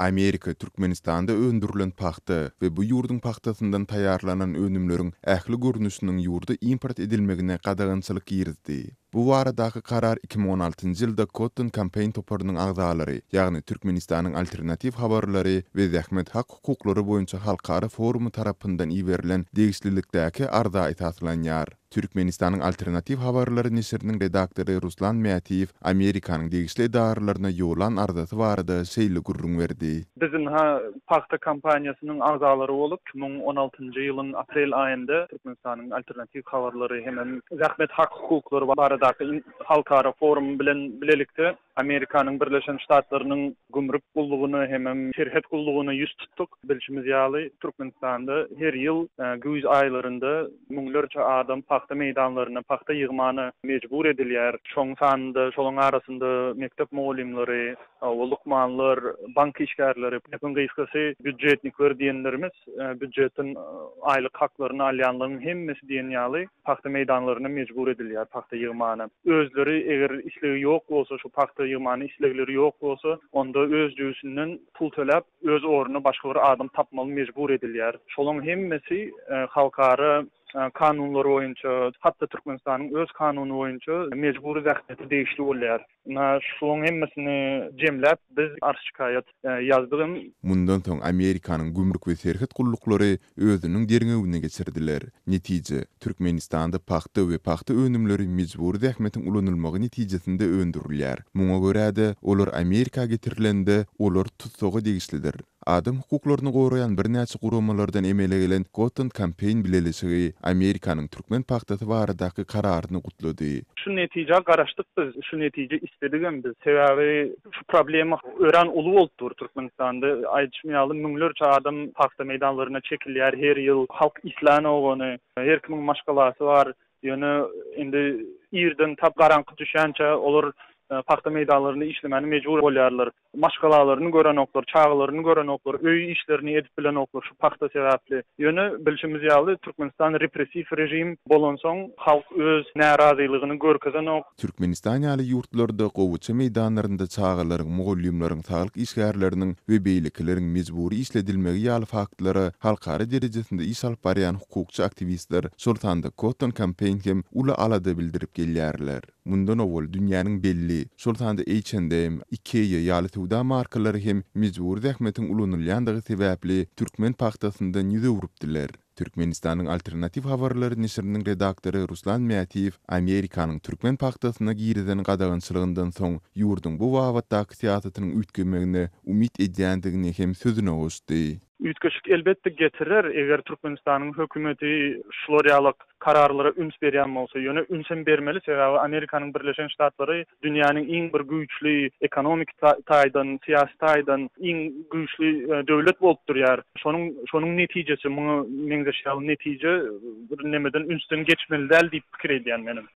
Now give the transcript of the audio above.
Amerika Türkmenistanda öndürilen pagta we bu ýurduň pagtasyndan taýýarlanan önümleriň ähli görnüşiniň ýurda import edilmegine gadagançylyk girizdi. Bu baradaky karar 2016-njy ýylda Cotton Campaign toparynyň agzalary, ýagny Türkmenistanyň Alternatiw habarlary we zähmet hak-hukuklary boýunça halkara forumy tarapyndan iberilen degişlilikdäki arza esaslanýar. Türkmenistanyň Alternatiw habarlary neşiriniň redaktory Ruslan Mätiýew Amerikanyň degişli edaralaryna ýollan arzasy barada şeýle gürrüň berdi. Biz ynha pagta kampaniýasynyň agzalary bolup, 2016-njy ýylyň aprel aýynda Türkmenistanyň Alternatiw habarlary hemem zähmet hak-hukuklary baradaky halkara forumy bilen bilelikde Amerikanyň Birleşen Ştatlarynyň Gümrük gullugyna hemem Serhet gullugyna ýüz tutduk. Bilşimiz ýaly, Türkmenistanda her ýyl güýz aýlarynda müňlerçe adam pagta meýdanlaryna pagta ýygmana mejbur edilýär. Şoň sanynda, şolaryň arasynda mekdep mugallymlary, lukmanlar, bank işgärleri, gepiň gysgasy, býudjetnikler diýenlerimiz, býudjetden aýlyk haklaryny alýanlaryň hemmesi diýen ýaly pagta meýdanlaryna mejbur edilýär pagta ýygmana. Özleri eger islegi ýok bolsa, şu pagta ýygmana islegleri ýok bolsa, onda öz jübüsinden pul töläp, öz ornuna başga bir adam tapmaly mejbur edilýär. Şolaň hemmesi halkara kanunlary boýunça, hatda Türkmenistanyň öz kanuny boýunça mejbury zähmete degişli bolýar. Ynha, şularyň hemmesini jemläp, biz arz-şikaýat ýazdyk hem. Mundan soň Amerikanyň gümrük we serhet gulluklary özüniň derňewini geçirdiler. Netije, Türkmenistanda pagta we pagta önümleri mejbury zähmetiň ulanylmagy netijesinde öndürilýär. Muňa görä-de, olar Amerika getirilende, olar tussaga degişlidir. Adam hukuklaryny goraýan birnäçe guramalardan emele gelen Cotton Campaign bileleşigi Amerikanyň türkmen pagtasy baradaky kararyny gutlady. Şu netijä garaşdyk biz, şu netije isledigem biz. Sebäbi şu problema örän uly bolup dur Türkmenistanda. Aýdyşym ýaly, müňlerçe adam pagta meýdanlaryna çekilýär her ýyl. Halk islänok ony. Her kimiň maşgalasy bar. Ýöne indi irden tap garaňky düşýänçä olar pagta meýdanlarynda işlemäne mejbur bolýarlar. Maşgalalaryny görenoklar, çagalaryny görenoklar, öý işlerini edip bilenoklar şu pagta sebäpli. Ýöne bilşimiz ýaly Türkmenistan repressiw režim bolansoň halk öz närazylygyny görkezenok. Türkmenistan ýaly ýurtlarda gowaça meýdanlarynda çagalaryň, mugallymlaryň, saglyk işgärleriniň we beýlekileriň mejbury işledilmegi ýaly faktlara halkara derejesinde iş alyp barýan hukukçy aktiwistler, şol sanda Cotton Campaign hem uly alada bildirip gelýärler. Mundan owal dünýäniň belli, şol sanda H&M, Ikea ýaly söwda markalary hem mejbury zähmetiň ulanylýandygy sebäpli türkmen pagtasyndan ýüz öwrüpdiler. Türkmenistanyň Alternatiw habarlary neşiriniň redaktory Ruslan Mätiýew Amerikanyň türkmen pagtasyna girizen gadagançylygyndan soň ýurduň bu babatdaky syýasatynyň üýtgemegine umyt edýändigini hem sözüne goşdy. Üýtgeşik elbetde getirer, eger Türkmenistanyň hökümeti şular ýaly kararlara üns berýän bolsa. Ýöne ünsem bermeli, sebäbi Amerikanyň Birleşen Ştatlary dünýäniň iň bir güýçli ekonomiki taýdan, syýasy taýdan iň güýçli döwlet bolup durýar. Şonuň şonuň netijesi, muňa meňzeş ýaly netije bir nemeden ünsden geçmeli däl diýip pikir edýän menem.